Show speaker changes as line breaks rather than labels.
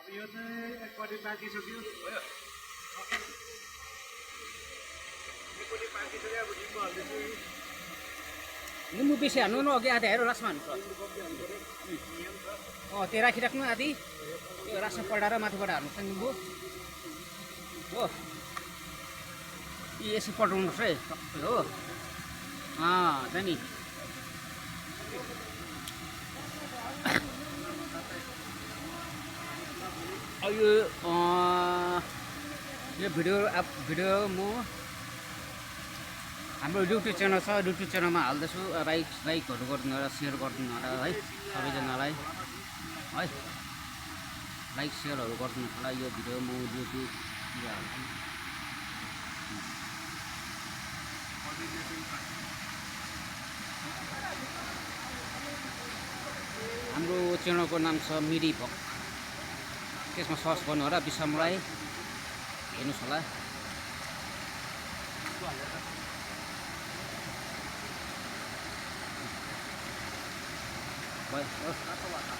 यो चाहिँ एकपट्टि पाकिसक्यो भयो एकपट्टि पाकिसक्यो अब निम्बु हाल्दैछु
निम्बु बेसी हाल्नु न अघि आधा हेर लास्टमा हाल्नु त्यो राखिराख्नु आधी त्यो रासमा पल्टाएर माथिबाट हाल्नुहोस् न निम्बु हो यी यसो पल्टाउनुहोस् है सबै हो त नि यो भिडियो म हाम्रो युट्युब च्यानल छ युट्युब च्यानलमा हाल्दैछु लाइकहरू गरिदिनु होला सेयर गरिदिनु होला है सबैजनालाई है लाइक सेयरहरू गरिदिनु होला यो भिडियो म युट्युबतिर हाल्छु हाम्रो च्यानलको नाम छ मिरी भक त्यसमा सर्च गर्नु होला विश्वमलाई हेर्नुहोस् होला भयो